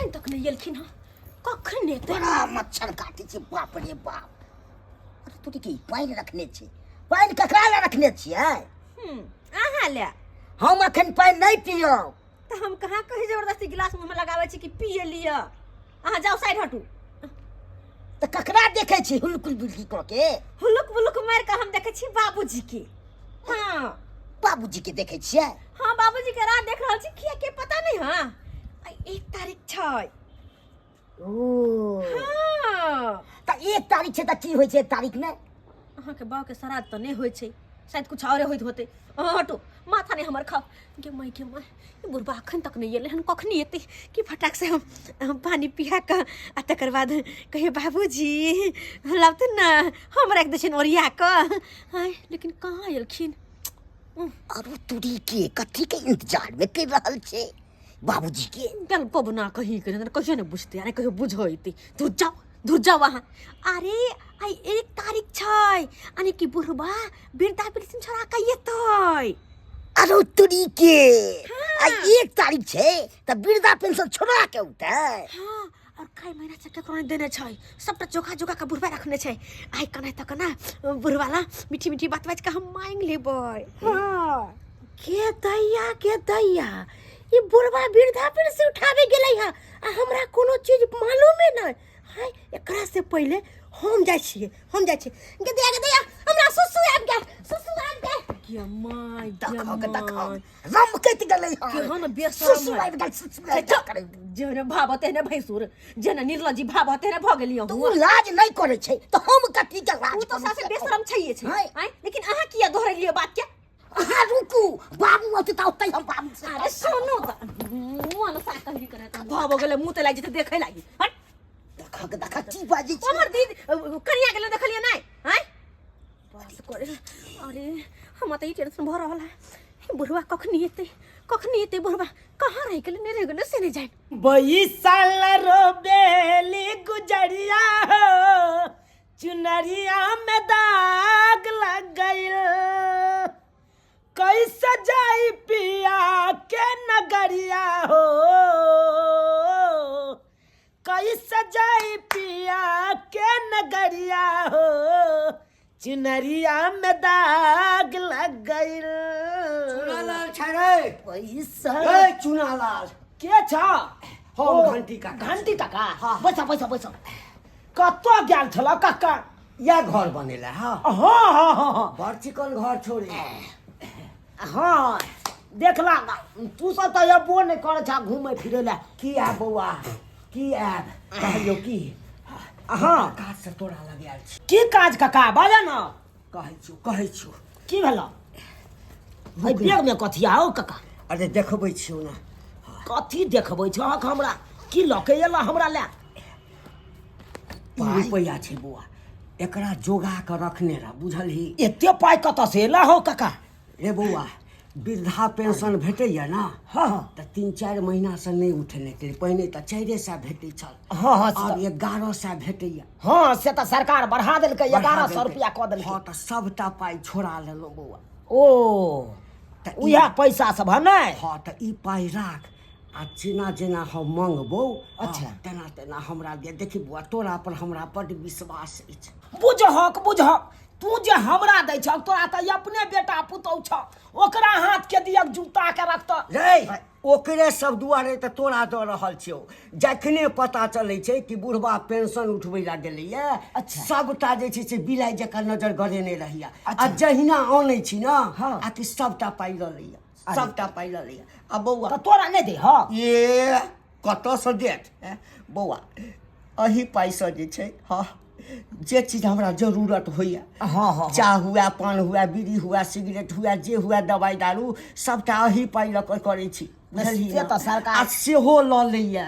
अखन तक नहि एलखिन हँ, कखन एतै? बड़ा मच्छर काटै छै, बाप रे बाप। अरे तू की पानि रखने छी? पानि ककरा लए रखने छियै? अहाँ ले। हम अखन पानि नहि पियब। तऽ हम कहाँ कहीं जबरदस्ती गिलास मुँहमे लगाबै छी कि पिए लिअ। अहाँ जाउ, साइड हटू। तऽ ककरा देखै छी हुलकुल बुलकी कऽ के? हुलुक बुलुक मारि कऽ हम देखै छी बाबूजी के। हाँ, बाबूजी के देखै छियै? हाँ, बाबूजी के राह देख रहल छी। किया के पता नहीं। हाँ, आइ 1 तारीख छै। ओ हाँ। तऽ 1 तारीख छै तऽ की होइ छै 1 तारीख मे? अहाँके बाप के श्राद्ध तऽ नहि होइ छै, शायद कुछ औरे होइत होतै। अहाँ हटू, माथा नहि हमर खाउ। गे माय, गे माय, ई बुढ़बा अखन तक नहि एलै हन। कखनी एतै कि फटाक से हम पानि पिया कऽ आ तकर बाद कहियो बाबूजी लाबथिन ने, हम राखि दै छियनि ओरिया कऽ। आँय, लेकिन कहाँ एलखिन? अरे तुरी के, कथी के इंतजार में कर रहल छै बाबूजी के? गल बबना कहीं के ने कहियो ने बुझते, अरे कहियो बुझैते। धुर जाओ, धुर जाओ अहाँ। अरे आइ 1 तारीख छै, यानी कि बुढ़बा वृद्धा पेंशन छोड़ा के एतै। अरे तुरी के, आइ 1 तारीख छै तऽ वृद्धा पेंशन छोड़ा के उठै? हाँ, और कई महीना से केकरो नहीं देने छै, सबटा जोगा जोगा के बुढ़बा रखने छै। आइ कना तऽ कना बुढ़बा ला मीठी मीठी बात बाज के हम मांग लेबै। हाँ। के दैया, के दैया, ई बुढ़बा वृद्धा पेंशन उठावे गेलै हा आ हमरा कोनो चीज मालूमे नहि हाय। एकरा से पहिले हम जाइ छियै, हम जाइ छियै। गे दैया, गे दैया, हमरा सुसु आबि गेल, सुसु आबि गेल। गे my, गे देखो के देखो, my. रमकैत गेलै हन। केहन बेशरम सुसु है। आबि गेल, सुसु आबि गेल करै। जेहने भाव तेहने भैंसुर, जेहने निर्लज्जी भाव तेहने भऽ गेली तऽ अहूँ। ओ लाज नहि करै छै तऽ हम कथी के लाज ओ तऽ करू सासे से कहू? बेशरम छैये छै। हाय। आँय, लेकिन अहाँ किया दोहरेलियै बात के? अहाँ रुकू, बाबू औतै तऽ औतै, हम बाबू से। अरे सुनू तऽ, मुँह सा कहबी करे तऽ भऽ गेलै, मुँह तऽ लागि जेतै देखै लागि। हट। देखऽ के देखऽ की बाजै छै। हमर दीदी कनिया गेलै, देखलियै नहि? आँय, बस करे। अरे हमरा तऽ ई टेंशन भऽ रहल है, ई बुढ़वा कखनी एतै, कखनी एतै? बुढ़वा कहाँ रहि गेलै, नहि रहि गेलै से नहि जानि। बैसल रोबेली गुजरिया हो, चुनरिया में दाग लग गइल, कैसे जाई पिया के नगरिया हो, कैसे जाई पिया के नगरिया हो, चुनरिया में दाग लग गइल। चुनालाल छै रे। पैसा ए चुनालाल। के छ? हम ओ, घंटी काका। घंटी काका? हाँ। बैसा बैसा बैसा। कतऽ गेल छल काका? या घर बनेला? हाँ। हाँ हाँ हाँ हाँ। बड़ चिकन घर छोड़े। हाँ, देखला तू सब तऽ अयबो नहि करै छ घूमै फिरै लए। की आयब बौआ, की आयब कहलियौ की? हाँ। काज से तोरा लग आयल छी। की काज काका, बाजऽ ने। कहै छियौ, कहै छियौ। की भेल? एहि बैग में कथी आओ काका? अरे देखबै छियौ ने। कथी देखबै छहक हमरा? की लऽ के एला हमरा लए? ई रुपैआ छै बौआ, एकरा जोगा कऽ रखने रह, बुझलही? एते पाइ कतऽ से एला हो काका? रे बौआ, वृद्धा पेंशन भेटैया ने? हाँ हाँ। तऽ 3-4 महीनासँ नहि उठेने छलै। पहिने तऽ 400 भेटै छल। हाँ हाँ, से आब तऽ- 1100 भेटैया। हाँ, से तऽ सरकार बढ़ा देलकै, 1100 बढ़ा रुपया कऽ देलकै। हाँ, तऽ सबटा पाइ छोड़ा लेलहुँ बौआ। ओ, तऽ ई- उएह पैसा सब है ने? हाँ, तऽ ई पाइ राख आ जेना जेना हम मंगबौ, अच्छा। तेना तेना हमरा दे। देखी बौआ, तोरा पर हमरा बड्ड विश्वास अछि। बुझहक, बुझहक, तू जे हमरा दै छह, तोरा तऽ अपने बेटा पुतहु छह, ओकरा हाथ के दियक जूता के रखतह। रे, ओकरे सब दुआरे तऽ तोरा दऽ रहल छियौ। जखने पता चलै छै कि बुढ़बा पेंशन उठबै लए गेलैया, अच्छा। सबटा जे छै से बिलाइ जकाँ नजर गड़ेने रहैया आ जहिना अनै छी ने, हाँ। आ कि सबटा पाइ लऽ लैया, सबटा पाइ लऽ लैया। आ बौआ, तऽ तोरा नहि दे हक? ये कतऽसँ देत? ऐं, बौआ, एही पाइसँ जे छै, हँ, जे चीज हमरा जरूरत होइए, हाँ, हाँ, हाँ। चाह हुए, पान हुए, बीड़ी हुए, सिगरेट हुए, जे हुए, दवाइ दारू, सबटा एही पाइ लऽ कऽ करै छी, बुझलही से ने? तऽ सरकार- आ सेहो लऽ लैए।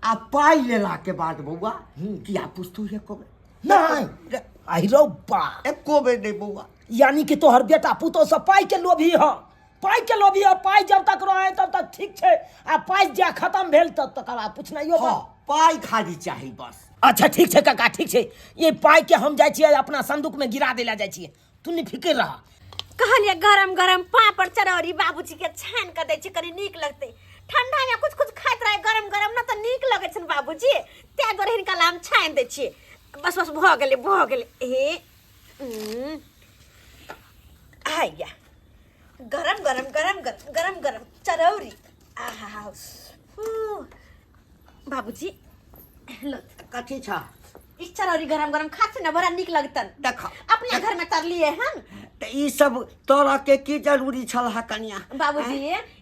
आ पाइ लेलाके बाद बौआ किया पुछतौ एको बेर? नहि, आहि रौ बा। एको बेर नहि बौआ। यानी कि तोहर बेटा पुतोह सब पाइ के लोभी ह, पाइ के लोभी ह। पाइ जब तक रहे तब तक ठीक छै, आ पाइ जा खत्म भेल तब तकर बाद पूछनाइयो बंद। हाँ, पाइ खाली चाही बस। अच्छा ठीक छै काका, ठीक छै। ये पाइ के हम जाइ छियै अपना संदूक में गिरा दै लए जाइ छियै, तू नहीं फिक्र रह। कहलियै गरम गरम पापड़ चरौरी बाबूजी के छानि कऽ दै छियै, कनि नीक लगतै। ठंडा में कुछ कुछ खाइत रहे, गरम गरम ना तऽ नीक लगै दुआरे हिनका ला हम छानि दै छियै। बस बस, भऽ गेलै भऽ गेलै। हे हैया, गरम गरम गरम गरम गरम गरम चरौरी। आहा, बाबूजी, लो। कथी छ? ई चरौरी गरम गरम खाते न, बड़ा नीक लगतन। देख, अपने घर में तरलिए हन। तऽ ई सब तोरा के की जरूरी छल हा कनिया? बाबूजी,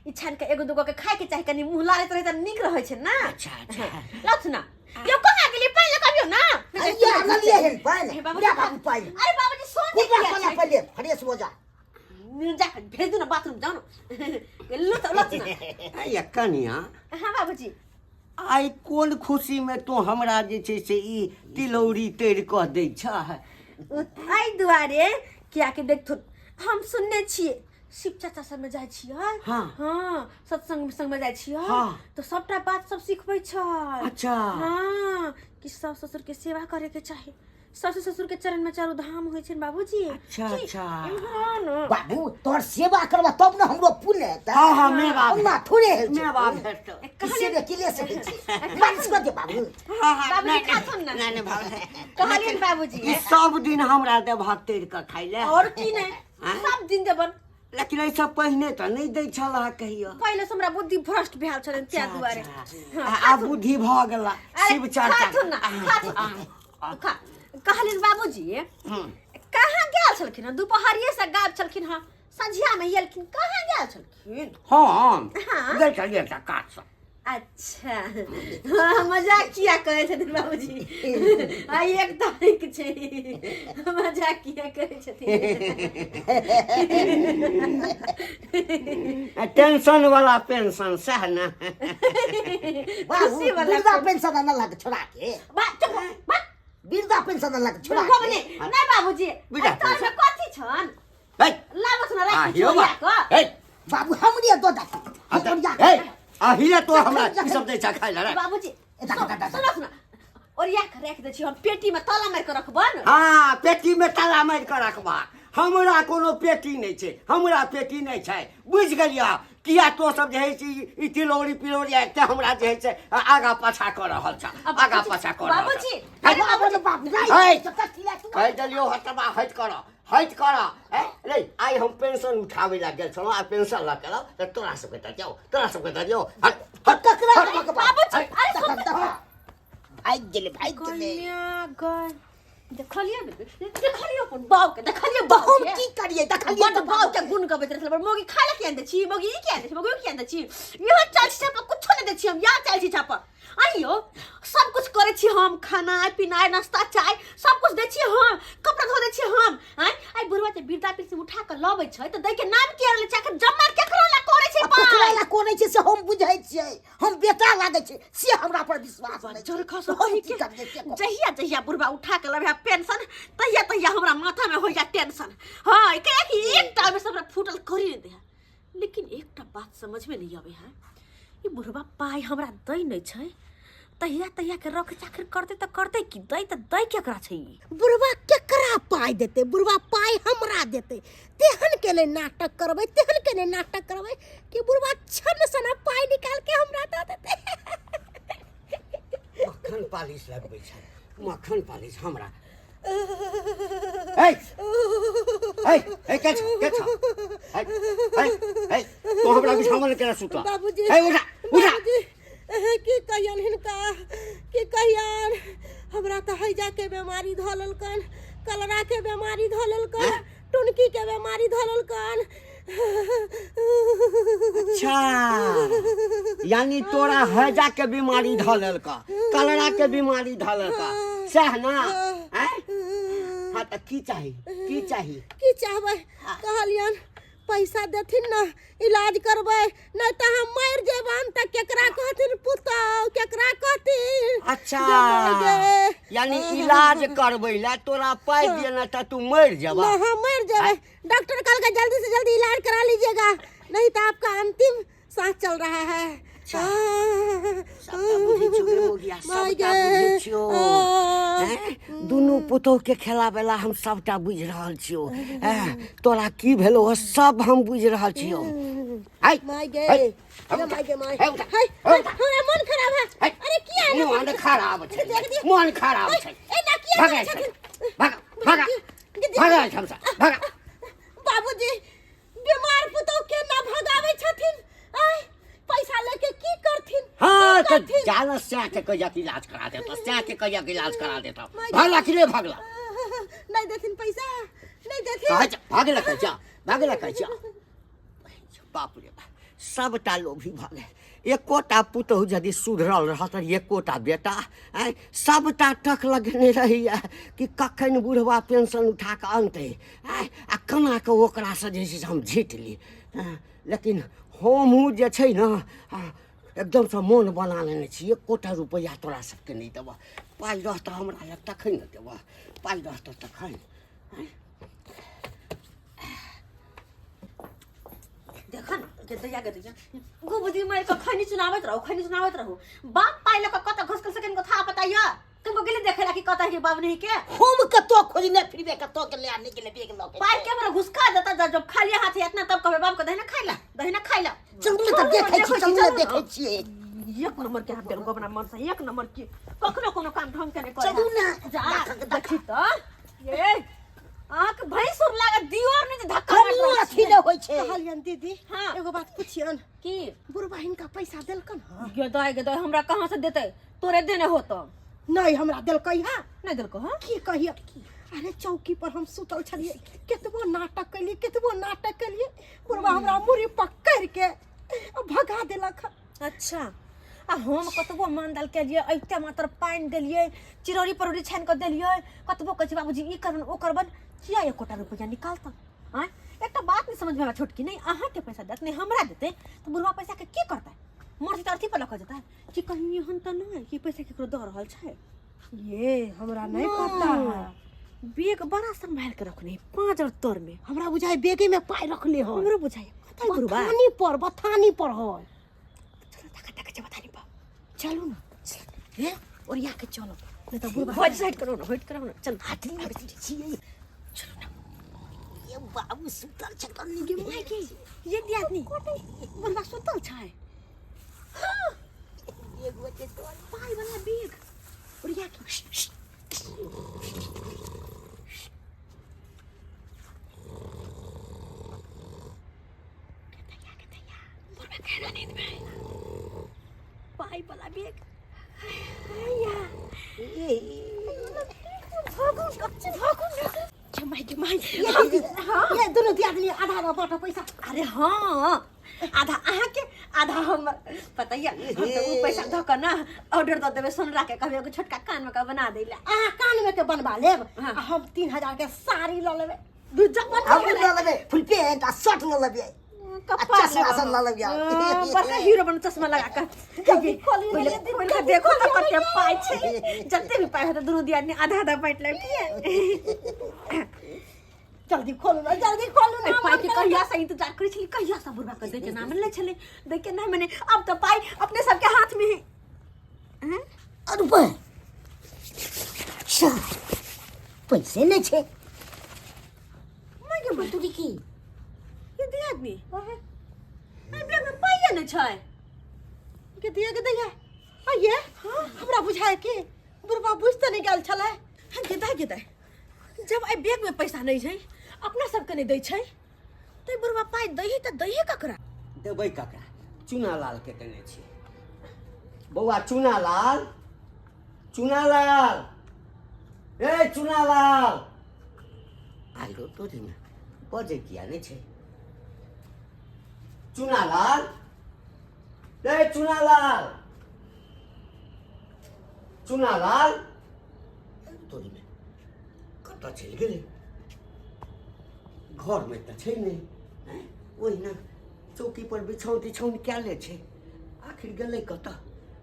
ई छान के एगो दूगो के खाय के चाही, कनी मुंह लालैत रहे तऽ नीक रहै छै ना। अच्छा अच्छा। लौथ ना यौ, कहाँ गेलियै? पानि लऽ कऽ अबियौ ना। अइया आनलियै हन पानि। हे बाबूजी, दे बाबू पानि। अरे बाबूजी, सोन कुटरा किया कोला छै? पहिले फ्रेश हो जा। जा कऽ भेज दू ना बाथरूम, जाउ ना, लो तऽ लौथ ना। आइया कनिया। हाँ बाबूजी। आइ कोन खुशी में तू हमरा जे छै से ई तिलौरी तैर कऽ दै छह? एहि दुआरे कियाकि देखथुन, हम सुनने छियै, शिव चाचा सबमे जाइ छियै। हाँ, सत्संग संगमे जाइ छियै। तऽ सबटा बात सब सिखबै छै। हाँ, कि सास ससुर के सेवा करे के चाही, सासु ससुर के चरण में चारू धाम होइ छै बाबूजी। अच्छा। की? अच्छा। हाँ न। बाबू, तोहर सेवा करबा तब ने हमरो पुण्य हेतै। हाँ हाँ, मेवा। ओना थोड़े होइ छै। मेवा भेटतौ। ई सेवे केले से होइ छै? मालिश कर दे बाबू। हाँ हाँ। बाबूजी, नहि, खाथुन ना। नहि नहि बाबू। कहलियनि बाबूजी। ई सब दिन हमरा देबहक तैर कऽ खाइ लए? और की नहि। आँय? सब दिन देबन। लेकिन एहिसँ पहिने तऽ नहि दै छल अहाँ कहियो। पहिले से हमरा बुद्धि भ्रष्ट भेल छलनि, ताहि दुआरे। अच्छा। आ आब बुद्धि भऽ गेला। अरे, शिव चर्चा। खाथुन ना, खाथुन। खा। कहलियनि बाबूजी, कहाँ गेल छलखिन हँ? दुपहरिये से गायब छलखिन हँ, संझिया में एलखिन, कहाँ गेल छलखिन? हम? हाँ। गेल छलियै एकटा काजसँ। अच्छा, हाँ, मजाक किया करै छथिन बाबूजी? आइ 1 तारीख छै, मजाक किया करै छथिन? टेंशन वाला पेंशन, सएह ने? बाबू, खुशी वाला। वृद्धा पेंशन अनलक छोड़ा के। बा, चुप हो, बा। वृद्धा पेंशन अनलक छोड़ा रुको के। ने, नहीं बाबूजी, वृद्धा एहि तरमे कथी छन? है। लाबत न आ राखी हियो बा। छोड़िया कऽ। है। बाबू, हमरे दो दे। आ तऽ- है, आ हिले तो हमरा ई सब दै छ खाइ लए रे। बाबूजी, ए, दा, दा, दा, दा। सुनो सुनो, ओरिया के राखि दै छी हम, पेटी में ताला मारि कऽ रखबन। हाँ, पेटी में ताला मारि कऽ रखबा। हमरा कोनो पेटी नहि छै, हमरा पेटी नहि छै, बुझि गेलियह? किया तो सब जे है से ई तिलौरी पिलौरी एते हमरा जे है से आगा पाछा कऽ रहल छ, आगा पाछा कऽ रहल छ। बाबूजी, है, अरे बाबूजी, बाबू, है। नहीं, कहि देलियौ, हटबा, हटि कर, हटि कर। ए रे, आइ हम पेंशन उठाबै लए गेल छलहुँ आ पेंशन लऽ के एलहुँ तऽ तोरा सबके दऽ दियौ, तोरा सबके दऽ दियौ। हट हट। ककरा हट। देबऽ के बाबूजी, अरे सुन। भागि गेलै, भागि गेलै। कन्या गय, देखलियै ने, देखलियै अपन बाउ के, देखलियै तऽ बाउ हम के? की करियै? देखलियै बड्ड तऽ बाउ के गुण गबैत रहै, मौगी खाय लए किया नहि दै छी, मौगी ई किया नहि दै छी, मौगी ओ किया नहि दै छी। इहो चालि छी छापा, कुछो नहि दै छी हम, इएह चालि छी छापा। आइयो सब कुछ करै छी हम, खाना पिनाइ नाश्ता चाय सब कुछ दै छी हम, कपड़ा धो दै छी हम। आँय, आइ बुढ़वा जे वृद्धा पेंशन उठा कऽ लबै छै तऽ दै के नाम किया लै छै? आखिर जमा केकरो लए करै छै आ ककरा पाइ? लए करै छै से हम बुझै छियै। हम बेटा लागै छै से हमरा पर विश्वास नहि छै। जरखा हम कही की के करियै से कहू। जहिया जहिया बुढ़वा उठा के लबै पेंशन, तहिया तहिया हमरा माथा में होइया टेंशन। हाँ, कियाकि एकटा ओहिमे से हमरा फूटल करी नहि दै है। लेकिन एकटा बात समझ में नहीं आबै है, ई बुढ़वा पाइ हमरा दै नहि छै, तहिया तहिया के रख चाखिर करते तऽ करते की, दै तऽ दै केकरा छै ई? बुढ़वा केकरा पाइ देतै? बुढ़वा पाइ हमरा देतै। तेहन के ने नाटक करबै, तेहन के ने नाटक करबै कि बुढ़वा छन सना पाइ निकाल के हमरा दऽ देतै। मक्खन पालिश लगबै छै, मक्खन पालिश हमरा। ए ए ए, के छ, के छ? ए ए ए, तो हमरा बिछावन केना सुतला? बाबूजी। ए, उठा उठा। बाबूजी, की कहियन हिनका, की कहियन? हमरा तऽ हैजा के बेमारी धऽ लेलकन, कलरा के बेमारी धऽ लेलकन, टुनकी के बेमारी धऽ लेलकन। अच्छा, यानी तोरा हैजा के बीमारी धऽ लेलका, कलरा के बीमारी धऽ लेलका, सएह ना? आँय? हाँ, तऽ की चाही, की चाही? की चाहबै? कहलियन पैसा देथिन ने इलाज करबै, नहीं तऽ हम मरि जेबन तऽ केकरा कहथिन पुतहु, केकरा कहथिन? अच्छा। जे मरि गे। यानी इलाज करबै ला तोरा पाइ दिए ना तऽ तू मरि जेबा? ना, हम मरि जेबै। डॉक्टर कहलकै जल्दी से जल्दी इलाज करा लीजिएगा, नहीं तो आपका अंतिम सांस चल रहा है। सबटा बुझै छियौ गे मोगिया, माय सबटा गे। बुझै छियौ। हैं? दुनू पुतोह के खेला बेला हम सबटा बुझि रहल छियौ। हैं? तोरा की भेलौ हँ, सब हम बुझि रहल छियौ। है, माय गे। है, गे माय गे माय। है, उठा, है, है, उठा। हमरा मन खराब है। है, अरे किया है? मुँह देखा। खराब छै मन खराब छै एना किया भगा करै छथिन भगा भगा भगा एहिठामसँ भगा। बाबूजी, बीमार पुतोह के ना भगाबै छथिन? आय, पैसा लेके की करथिन? हाँ की तऽ करथिन? जाना सएह के कहिया के इलाज करा देता, सएह के कहिया के इलाज करा देता। भगला कि नहि भगला? नहीं देथिन पैसा, नहीं देथिन। कहै छै भगला, कहै छै भगला, कहै छै। बाप रे बाप, सबटा लोभी भऽ गेल। एकोटा पुतहु यदि सुधरल रहत, एकोटा बेटा आँय, सबटा टक लगेने रहैए कि कखन बुढ़वा पेंशन उठा कऽ अनतै आँय, आ केना कऽ ओकरासँ जे छै से हम झीट ली। हँ, लेकिन हमहूँ जे छै ने एकदमसँ मोन बना लेने छी, एकोटा रुपैआ तोरा सबके नहि देबह। पाइ रहतऽ हमरा लग तखन ने देबह, पाइ रहतऽ तखन। देखन के दैया के दैया गुबुदी मार के खैनी सुनावत रहो, खैनी सुनावत रहो। बाप पाइ लऽ कऽ कतऽ घसकल से कनको था पता या कनको गेले देखेला कि कतऽ है बाप नहीं के? हम कतौ खोजने फिरबे, कतौ गेलै आ नहि गेलै बेग लऽ के पाइ के हमरा घुसका देता। जब खाली हाथ है इतना तब कहबे बाप के दहिना खाइला, दहिना खाइला। चलू ने तऽ देखै छी, चलू ने देखै छियै। एक नंबर के हाथ देलको अपना मन से, एक नंबर के। कखनो कोनो काम ढंग के नहीं करे। चलू ने। जा देखी तऽ ये आँख भैंसुर लागत दियोर नहीं धक्का मारि कनियो रहल अथी छियै। नहि होइ छै। कहलियन दीदी, हाँ। एगो बात पुछियन? की? बुढ़बा हिनका पैसा देलकन? हँ गेदाय गेदाय, हमरा कहाँ से देतै? तोरे देने होतो। नहीं, हमरा देलकै है। नहीं देलको? हाँ। की कहिए, अरे चौकी पर हम सुतल छलियै, केतबो नाटक केलियै, केतबो नाटक केलियै, बुढ़बा हमरा मुड़ी पकड़ के भगा देलक। अच्छा, आ हम कतबो मान दाल केलियै, अइते मात्र पानि देलियै, चिरौरी परौरी छानि कऽ देलियै, कतबो कहै छै बाबूजी ई करबन ओ करबन, किया एकोटा रुपैआ निकालतन? आँय, एकटा बात नहि समझमे आबै छोटकी, नहि अहाँके पैसा देत, नहि हमरा देतै, तऽ बुढ़वा पैसाके की करतै? मरतै तऽ अर्थी पर लऽ कऽ जेतै कि कहीं एहन तऽ नहि कि पैसा केकरो दऽ रहल छै? ये हमरा नहीं पता है। बेग बड़ा संभाल के रखने पाँच और तर में। हमरा बुझाइ बेगे में पाइ रखले हन। हमरो बुझाइ कतऽ बुढ़वा बथानी पर, बथानी पर हन। चलो ताका ताका छै बथानी पर। चलू ने हे, ओरिया के चलो, नहीं तऽ बुढ़वा हट साइड करो ना, हट करो ना, चल। हाथ नहि छियै। ये बाबू सुतल छै कनी। गे माय के, ये दियादनी, बुढ़वा सुतल छै। एगो जे तोर पाइ वाला बेग ओरिया के। बुढ़वा गहरा नींद में है। पाइ वाला बेग हैया। भागू भागू गे माय, गे माय। ये दुनू दियादनी आधा आधा बाँटो पैसा। अरे हाँ, आधा अहाँके, आधा हमर। पता ये, हम तऽ उ पैसा धऽ कऽ ना ऑर्डर दऽ देबै सोनरा के, कहबै एगो छोटका कान में के बना दै ला। अहाँ कान में के बनवा लेब। हाँ। आ हम 3000 के साड़ी लऽ लेबै। दू जगह हम लऽ लेबै फुल पेंट आ शर्ट लऽ लेबै कपड़ा आ चश्मा सब लऽ लेबै। हाँ, बड़का हीरो बन चश्मा लगा कऽ। पहिले खोलि कऽ देखो तऽ कते पाइ छै। जते भी पाइ हेतै, दुनू दियादनी आधा आधा बाँटि लेब। किया जल्दी खोलू ना, जल्दी खोलू ना। पाइ के कहिया से इंतजार करै छली, कहिया से बुढ़बा के दै के नाम लै छलै, दै के नाम ने। अब तऽ पाइ अपने सबके हाथ में है। हैं? अरे बा, पैसे नहि छै। माय गे माय। तू की ये दियादनी, एहि बैग में पाइए नहि छै। के दिया के दैया आ ये हमरा बुझाय कि बुढ़बा बुझि तऽ नहि गेल छलै। गेदाय गेदाय, जब एहि बैग में पैसा नहि छै, अपना सबके नहि दै छै, तऽ बुढ़बा पाइ दैही तऽ दैही ककरा? देबै ककरा? चूनालाल के देने छियै। बौआ चूनालाल, चूनालाल, ए चूनालाल, आइरो तोरी ने बजै किया नहि छै? चूनालाल, ए चूनालाल, चूनालाल, तोरी में कतऽ चलि गेलै? घरमे तऽ छै नहि। आँय, ओहिना चौकी पर बिछौन तिछौन कएले छै, आखिर गेलै कतऽ?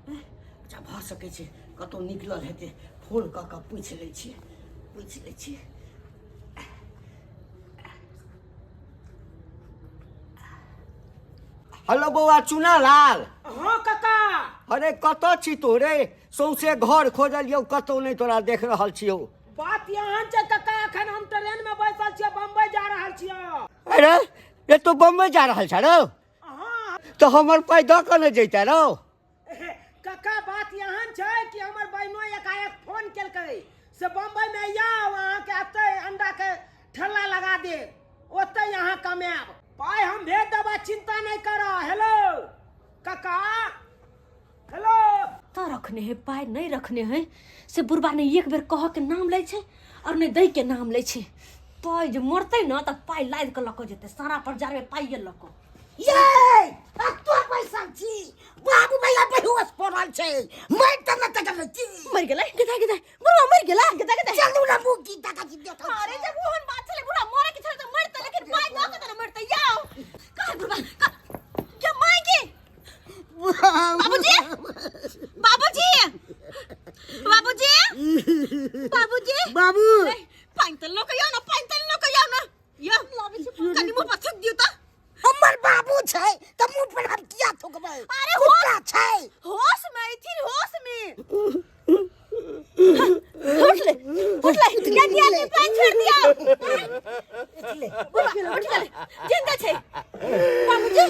आँय, अच्छा, भऽ सकै छै कतहु निकलल हेतै। फोन कऽ कऽ पूछि लै छियै, पूछि लै छियै। हेलो बौआ चूनालाल। हाँ काका। अरे कतऽ छी तू रे? सौंसे घर खोजलियौ, कतहु नहि तोरा देख रहल छियौ। बात एहन छै काका, एखन हम ट्रेन में बैसल छियै, बम्बई जा रहल छियै। अरे ये तू बम्बई जा रहल छ रौ? हाँ। तऽ हमर पाइ दऽ कऽ ने जैते रौ। काका, बात एहन छै कि हमर केलकै से बम्बई में आउ, अहाँके एतै अंडा के ठेला लगा देब, ओतै अहाँ कमायब। पाइ हम भेज देबा, चिंता नहि कर। हेलो काका, हेलो। तऽ रखने है पाइ, नहि रखने है से बुढ़बा नहि एक बेर कह के नाम लै छै और नहि दै के नाम लै छै। पाइ जे मरतै ने तऽ पाइ लादि कऽ लऽ कऽ जेतै, सारा पर जारबै पाइए लऽ कऽ। ये आ तो पैसा छी, बाबू भैया बेहोश पड़ल छै, मरि तऽ नहि तकल छी। मरि गेलै? गेदा गेदा, बुढ़वा मरि गेलै? गेदा गेदा, चलू ना, मुँह की टाका छी देखै। अरे जब ओहन बात छलै, बुढ़ा मरे के छलै तऽ मरतै, लेकिन पाइ दऽ के तऽ ने मरतै। याओ कहाँ बुढ़वा के माय के? बाबूजी, बाबूजी, बाबूजी, बाबूजी, बाबू। पानि तऽ लऽ कऽ आउ ने, पानि तऽ लऽ कऽ आउ ने। यौ, कनि मुँह पर थूक दियौ तऽ। हमर बाबू छै तऽ मुँह पर हम किया थुकबै? अरे कुत्ता छै। होश में अइथिन, होश में। उठ ले, उठ ले, या दिया के पानि छोड़ दिया। उठ गेलै, उठ गेलै, जिंदा छै बाबूजी।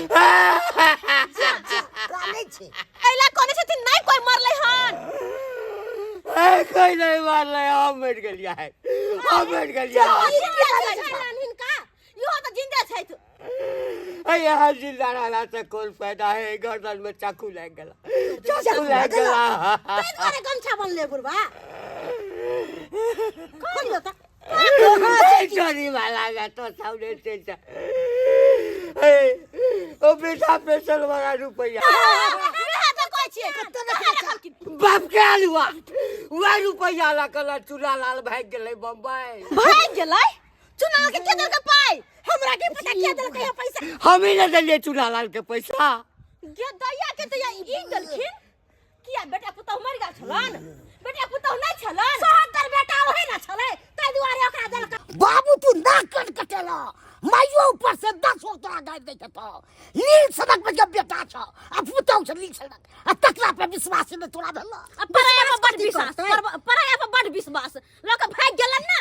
कानै छै। ऐला कोने छथिन? नहीं कोई मरलै हन। ए, कोई नहीं मारलै, हम मरि गेलियै, हम मरि गेलियै। जिंदा छथिन हिनका, इहो तऽ जिंदा छथि। यहाँ जिंदा रहला से कोन फायदा है? गर्दन में चाकू लागि गेला, चाकू लागि गेला। ताहि दुआरे गमछा बनले बुढ़बा, खोलियौ तऽ। चोरी वाला में तो सामने से ए, ओ बेटा पेंशन वाला रुपया। वएह तऽ कहै छियै, कहाँ रखलखिन? बाप के आलुआ, वह रुपया ला कला चूड़ा लाल भाग गेलै बम्बई। भागि गेलै? चुनाव के के देलकै पाइ? हमरा की पता के देलकै है पैसा। हम ही ने देलियै चूड़ा लाल के पैसा। गे दैया के दैया, ई देलखिन किया? बेटा पुतहु मरि गेल छलन? बेटा पुतहु नहि छलन? सोहतर बेटा ओहे ना छलै, ताहि दुआरे ओकरा देलकै। बाबू, तू नाक कान कटेला, माइयो ऊपर से 10 गो तोरा गाड़ि दै छथौ। नील सड़क पर जब बेटा छौ आ पुतहु छै नील सड़क, आ तकरा पर विश्वास नहि तोरा भेल। आ पराया पर बड विश्वास, पराया पर बड विश्वास लऽ कऽ भागि गेलन ने।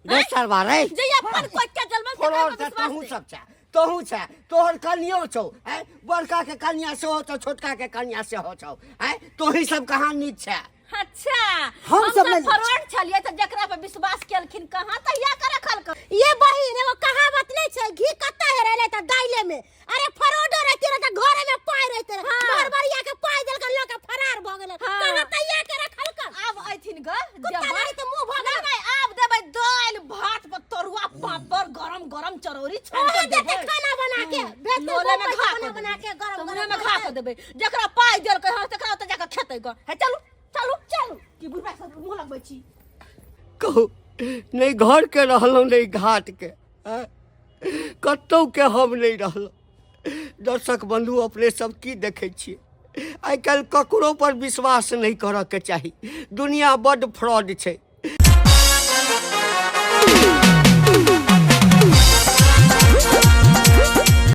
रे सरवा रे। जे अपन कोइ के जलमल तकरा फ्रॉड पर से विश्वास तोहू नहि। सब छै, तोहू छै, तोहर कनियो छौ। हैं, बड़का के कनिया सेहो छौ, छोटका के कनिया सेहो छौ। हैं, तोही सब कहाँ नीक छै? अच्छा, हम हम सब सब नहि। फरवर्ड छलियै तऽ जकरा पर विश्वास केलखिन कहाँ तहिया के रखलक। ये बहिन, एगो कहावत नहीं छै, घी कत्ता हेरेले त दाइले में। अरे फरोडो रहते रहे त घरे में पाई रहते रहे। बरबरिया के पाई देलक, लऽ के फरार भ गेलै। कहाँ तैया के रखलक? आब अयथिन ग कुत्ता देबै। नहीं त मुंह भ गेल। नहि, आब देबै दालि भात पर तरुआ पापड़, गरम गरम चरौरी छानि ओहे के देते देबै। खाना बना के भेजते। लोले में बम्बई घा से कऽ बना बना देबै। के गरम मुँहे गरम में घा कऽ देबै। जकरा पाइ देलकै हँ तकरा ओतऽ जाकऽ खेतै ग। हे चलू, चलू, चलू। की बुढ़बा सब मुँह लगबै छी? कहू, नहि घर के रहलहुँ नहि घाट के, आँय? कतहु के हम नहि रहलहुँ। दर्शक बंधु, अपने सब की देखै छियै? आइ काल्हि ककरो पर विश्वास नहि करऽके चाही, दुनिया बड्ड फ्रॉड छै।